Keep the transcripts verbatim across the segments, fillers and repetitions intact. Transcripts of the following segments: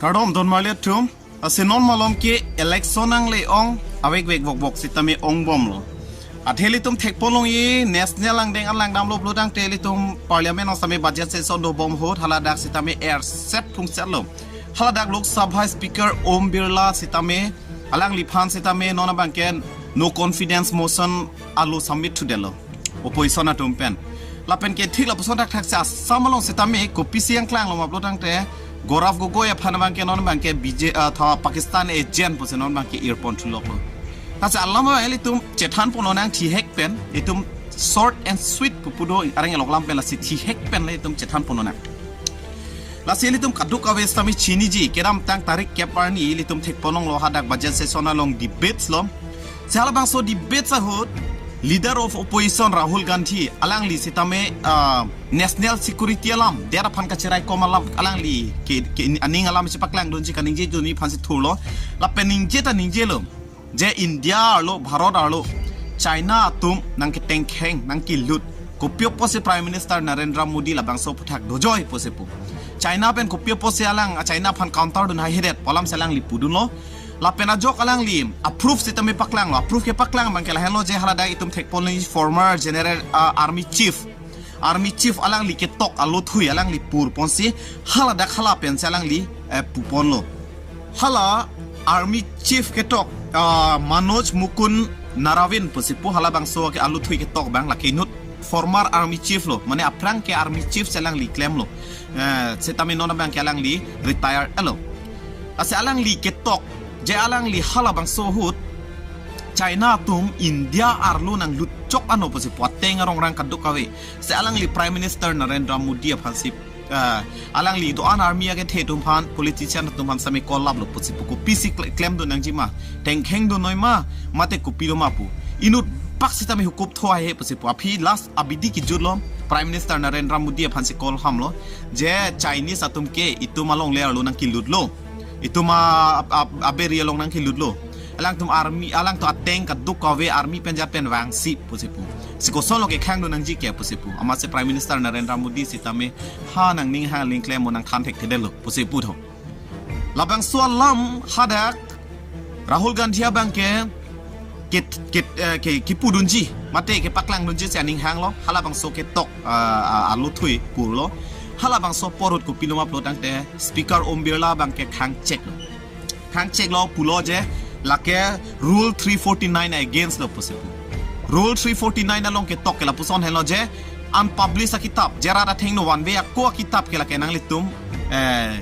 Kardom don marli atum, lasi non malom ke election nangle-ong, avek vek vok vok sitame ong bomlo. Athe ilitum thekponlongji national angdeng alangdamlo pulotangte ilitum parliament along sitame budget session dobom ahut haladak sitame erset phungsetlo. Haladak Lok Sabha Speaker Om Birla sitame alangliphan sitame non abang ke no confidence motion alo submit thudetlo opposition atum pen. Lapen ke thik lapuson thakthak si Assam along sitame kopisi angklanglo ma pulotangte Gaurav Gogoi aphan abang ke non abang ke B J, ah, tha Pakistan agent pusi non abang ke irpon thuloklo. Lasi alam abang ilitum chethanpon lonang thihek pen, itum short and sweet pu pu do areng alok lam pen, lasi thihek pen le itum chethanpon lonang. Lasi ilitum kadokave sitame chiniji, kedamtang tarik kep arni ilitum thekponlonglo hadak budget session along debates lo. Si halabangso debates ahut leader of opposition Rahul Gandhi alangli sitame, ah, national security alam, det aphan kacheraikom alam, alangli ke, ke aning alam si paklangdunji, kaningjedunji aphan si thurlo. Lapen ningje ta ningjelo, je India arlo, Bharat arlo China atum nangketengkheng, nangkelut, kopi apotsi Prime Minister Narendra Modi labangso aphuthak dojoi pusi pu. China pen kopi apotsi alang, ah, China aphan counter dun haihedet pu alam si alangli pudunlo. Lapen ajok alangli a-proof sitame paklanglo. A-proof kepaklang abang ke lahenlo, je haladak itum thekponlongji former general, ah, army chief, army chief alangli ketok alothui alangli purponsi haladak hala pensi alangli, eh, puponlo. Hala army chief ketok, ah, Manoj Mukund Naravin pusi pu halabangso ke alothui ketok abang, lake inut former army chief lo, mane aphrang ke army chief si alangli klemlo. Eh, sitame non abang ke alangli retire elo. Lasi alangli ketok, je alangli halabangso ahut China atum India arlo nanglut chok ano pusi pu ateng arongrang kadokave si alangli Prime Minister Narendra Modi aphan si, ah, alangli do-an army akethe atum aphan, politician atum aphan sitame call laplo pusi pu, kopisi kle-, klemdun nangji ma, tengkhengdun noi ma, mate kopilo ma pu. Inut bak sitame hukup tho haihe pusi pu. Aphi last abidi kejutlo Prime Minister Narendra Modi aphan si call hamlo, je Chinese atum ke itum alongle arlo nangkelutlo, itum a, a, a, aberi along nangkelutlo. Alangtum army, alangtum ateng kadokave army pen jat pen vangsi pusi pu. Si kosonlo kekhangdun nangji ke pusi pu. Amatsi Prime Minister Narendra Modi sitame ha nangning ha ling klem mo nangthan thekthedetlo pusi pu tho. Labangso alam hadak Rahul Gandhi abang ke, ke, ke, eh, ke, kepudunji, mate kepaklangdunji si aning hanglo, halabangso ketok, ah, ah, alothui purlo. Halabangso apor ahut kopilo ma pulotangte Speaker Om Birla abang ke khangcheklo. Khangcheklo pulo je lake Rule three forty-nine against lo pusi pu. Rule three forty-nine along ketok ke lapuson henlo je unpublished akitap, je rat athengno vanve ako akitap ke lake nanglitum, eh,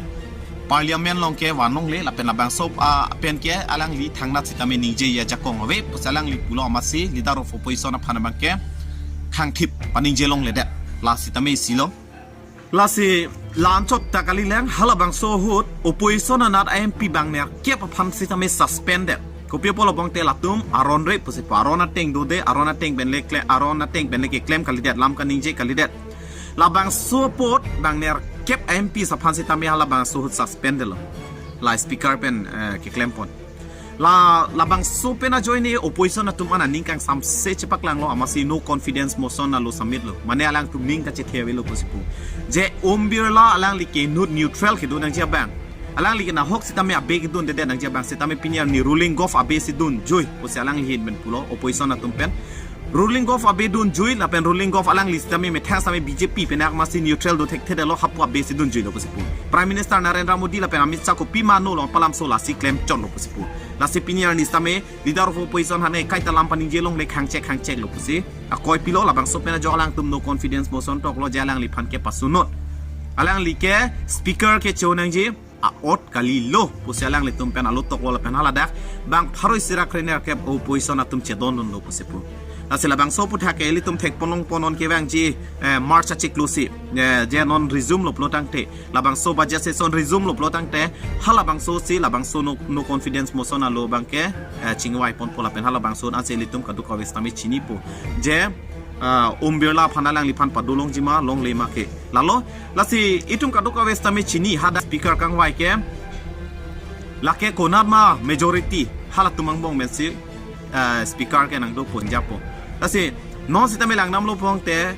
parliament along ke vanlongle, lapen labangso, ah, pen ke alangli thangnat sitame ningjeji ajakong ave pusi alangli pulo, amatsi leader of opposition aphan abang ke khangthip paningje longledet, la sitame isilo. Lasi la anchot ta kalilang, halabangso ahut opposition anat a-M P bang nerkep aphan sitame suspended. Kopi apotlo pulotangte latum aron re pusi pu, aron ateng dode, aron ateng pen le kle, aron ateng pen le keklem kalidet, lam kaningje kalidet. Labangso apot bang nerkep a-M Ps aphan sitame halabangso ahut suspendedlo. La speaker pen, eh, keklempon. La, labangso pen ajoine opposition atum an aning kangsamse chepaklanglo, amatsi no confidence motion alo submitlo. Mane alangtum ning kachethevelo pusi pu. Je Om Birla alangli ke inut neutral kedo nangji abang, alangli ke nahok sitame abe kedundedet nangji abang, sitame pini arni ruling gov abe si dunjoi pusi alangli ahin pen pulo opposition atum pen. Ruling gov abe dunjoi, lapen ruling gov alangli sitame methang sitame B J P pen ak amatsi neutral do thekthedetlo, hapu abe si dunjoilo pusi pu. Prime Minister Narendra Modi lapen Amit Shah kopi ma nolo palamso, lasi klemchotlo pusi pu. Lasi pini arni sitame leader of opposition hane kaita lam paningje longle, khangchek khangcheklo pusi akoi pilo. Labangso pen ajok alangtum no confidence motion toklo je alangliphan ke pasunot. Alangli ke speaker ke cho nangji a-ot kalilo pusi alanglitum pen alo toklo lapen haladak bang pharo isi ra kre nerkep opposition atum chedondunlo pusi pu. Lasi labangso aphuthak ke ilitum thekponlongpon non kevangji, eh, March achiklo si, eh, je non resume lo pulotangte, labangso budget session resume lo pulotangte, halabangso si labangso no, no confidence motion alo abang ke, eh, chingvaiponpo lapen halabangso ansi ilitum kadokave sitame chinipo. Je, ah, Om Birla aphan alangliphan padolongji ma longle ma ke. Lalo, lasi itum kadokave sitame chini, hadak speaker kangvai ke lake konat ma majority, halatum angbong pensi, eh, speaker ke nangdo ponjapo. Lasi non sitame langdamlo pulotangte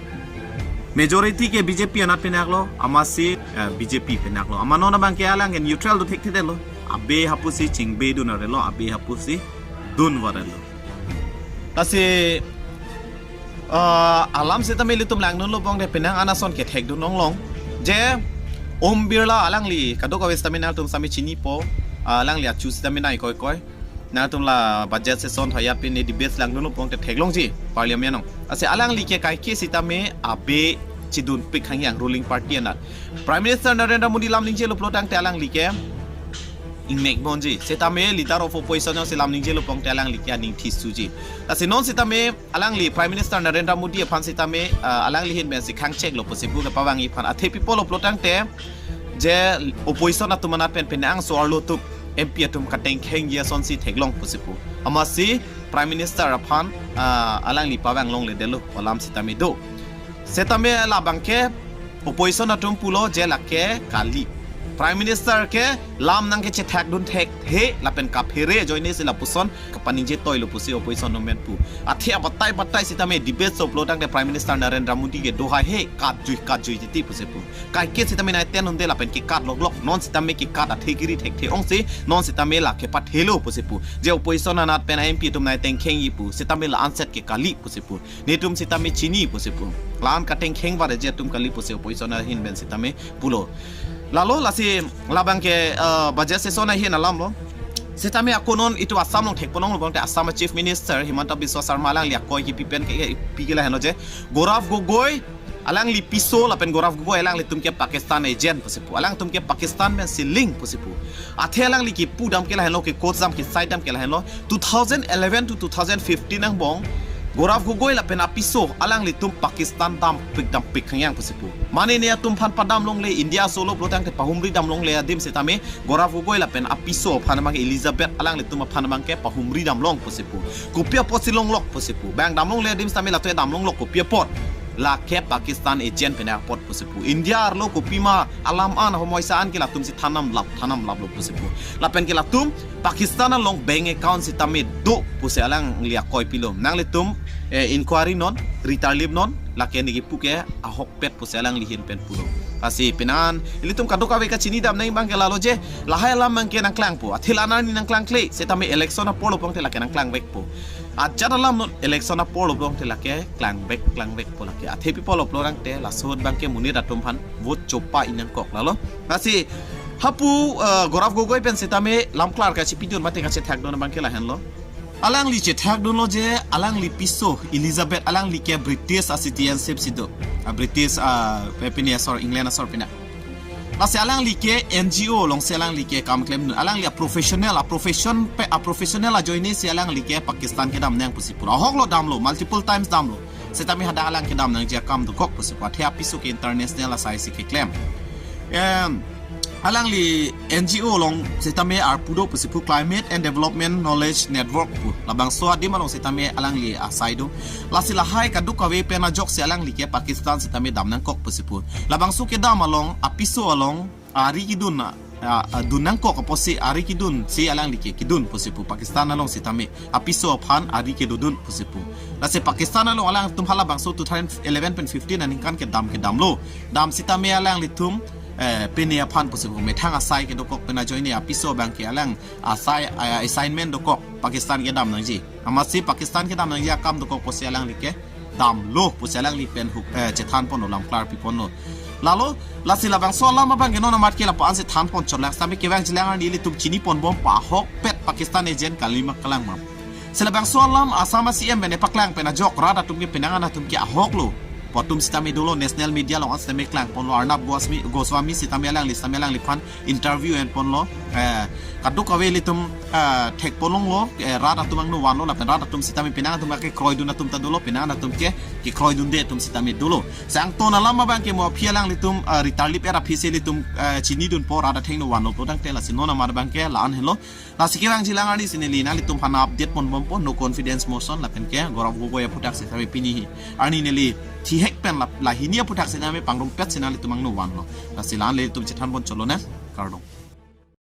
Majority ke B J P anat pinaklo, amatsi, eh, B J P pinaklo. Amat non abang ke alang ke neutral do thekthedetlo. Abe hapusi chingbe dun arelo, abe hapusi dun varelo. Lasi, eh, alam sitame ilitum langdunlo pongte penang an ason kethekdun longlong. Je Om Birla alangli kadokave sitame nangtum sitame chinipo, alangli achu sitame nai koikoi. Nangtum la budget session thaya pine debate langdunlo pongte theklongji parliament along. Lasi alangli ke kaike sitame abe chidunpik hangyang ruling party anat. Prime Minister Narendra Modi lam ningjelo pulotangte alangli ke ingnek bonji. Sitame leader of opposition si lam ningjelo pongte alangli ke aning thisuji. Lasi non sitame alangli Prime Minister Narendra Modi aphan sitame, ah, alangli ahin pensi khangcheklo pusi pu kepavangji aphan athe pipo lo pulotangte je opposition atum anat pen penang so arlo tuk M P atum katengkhengji asonsi theklong pusi pu. Amatsi Prime Minister aphan, ah, alangli pavang longledetlo alam sitame do. Sitame labang ke opposition atum pulo je lake kali. Prime Minister ke lam nangkechethakdun thekthe lapen kaphere ajoine si lapuson kapaningje toilo pusi opposition atum pen pu. Athe abatai batai sitame debate so pulotangte Prime Minister Narendra Modi ke do haihe, katjui katjui titi pusi pu. Kaike sitame nai ten hunde lapen kekat loklok, non sitame kekat athe kiri thekthe ongsi, non sitame la kepathelo pusi pu. Je opposition anat pen M P atum nai tengkhengji pu, sitame la anset ke kali pusi pu. Netum sitame chini pusi pu. La-an katengkheng vare je atum kali pusi opposition ahin pen sitame pulo. Lalo lasi labang ke, eh, budget session ahin alamlo. Sitame ako non itum Assam along thekponlonglo pulotangte Assam Chief Minister Himanta Biswa Sarma alangli akoi kipi pen ke, pi ke lahenlo je Gaurav Gogoi alangli piso lapen Gaurav Gogoi alanglitum ke Pakistan agent pusi pu. Alangtum ke Pakistan pensi link pusi pu. Athe alangli kipu dam ke lahenlo, ke quote dam ke sai dam ke lahenlo. Two thousand eleven to two thousand fifteen angbong Gaurav Gogoi lapen apiso alanglitum Pakistan dampik dampik hangyang pusi pu. Mane ne atum aphan padam longle, India solo pulotangte pahumri dam longle adim sitame Gaurav Gogoi lapen apiso aphan abang ke Elizabeth alanglitum aphan abang ke pahumri dam long pusi pu. Kopi apotsi longlok pusi pu. Bang dam longle adim sitame lato dam longlok kopi apot. Lake Pakistan agent pen apot pusi pu. India arlo kopima alam an homoisa an ke latum si than namlap, than namlaplo pusi pu. Lapen ke latum Pakistan along bank account sitame do pusi alangli akoi pilo. Nanglitum, eh, inquiry non, ritarlip non, lake ne kipu ke ahokpet pusi alangli ahin pen pulo. Lasi penang an ilitum kadokave kachini dam nai abang ke lalo je lahai alam abang ke nangklangpo. Athe la-an arni nangklangkle, sitame election apor lo pulotangte lake nangklangvekpo. Ajat alam non election apor lo pulotangte lake klangvek klangvekpo lake. Athe pipo lo pulotangte laso ahut abang ke monit atum aphan vote chopa-i nangkok lalo. Lasi hapu, eh, Gaurav Gogoi pen sitame lam klar kachipidun mate kachethakdun abang ke lahenlo. Alangli chethakdunlo je alangli piso Elizabeth alangli ke British a citizenship si do. A British, ah, pe pine asor, England asor pine. Lasi alangli ke N G O alongsi alangli ke kam klemdun. Alangli a professional, a profession pe, a professional ajoine si alangli ke Pakistan kedam nang pusi pu. Ahoklo damlo, multiple times damlo. Sitame hadak alang kedam nangji akam dokok pusi pu. Athe apiso ke international asai si keklem. Em, alangli N G O along sitame arpu do pusi pu, Climate and Development Knowledge Network pu. Labangso adim along sitame alangli asai do. Lasi lahai kadokave pen ajoksi alangli ke Pakistan sitame dam nangkok pusi pu. Labangso kedam along, apiso along, ari kedun na, a, a, dun nangkok apotsi ari kedunsi alangli ke kedun pusi pu, Pakistan along sitame apiso aphan ari kedodun pusi pu. Lasi Pakistan along alangtum halabangso two thousand eleven pen fifteen aningkan kedam kedamlo. Dam sitame alanglitum, eh, pine aphan pusi pu. Methang asai kedokok pen ajoine apiso abang ke alang asai, eh, assignment dokok Pakistan kedam nangji. Amatsi Pakistan kedam nangji akam dokok pusi alangli ke damlo pusi alangli pen huk, eh, chethan ponlo, lam klar pi ponlo. Lalo, lasi labangso alam abang ke non amat ke lapu-an si than pon chotlang sitame kevangjilang arni ilitum chini ponbompo ahokpet Pakistan agent kali ma kalang ma. Si labangso alam Assam a C M pen paklang pen ajok rat atum ke penang an atum ke ahoklo pu atum sitame dolo, national media along an sitame klang ponlo, Arnab Goswami, Goswami sitame alangli sitame alangliphan interview en ponlo, eh, kadokave ilitum, eh, thek ponlonglo, eh, rat atum angno vanlo, lapen rat atum sitame penang atum ke kroidun atum ta dolo, penang atum ke, kekroidunde atum sitame dolo. Sangton alam abang ke mo aphi alanglitum, eh, ritarlip era aphi si ilitum, eh, chinidunpo, rat athengno vanlo pulotangte lasi non amat abang ke la-an henlo. Lasi kevangjilang arni si neli nanglitum aphan update ponbompo, no confidence motion lapen ke Gaurav Gogoi aphuthak sitame pini hi arni neli thihek pen la, lahini aphuthak sitame pangrumpet si nanglitum angno vanlo. Lasi la-an le ilitum chethan pon chotlo ne, kardom.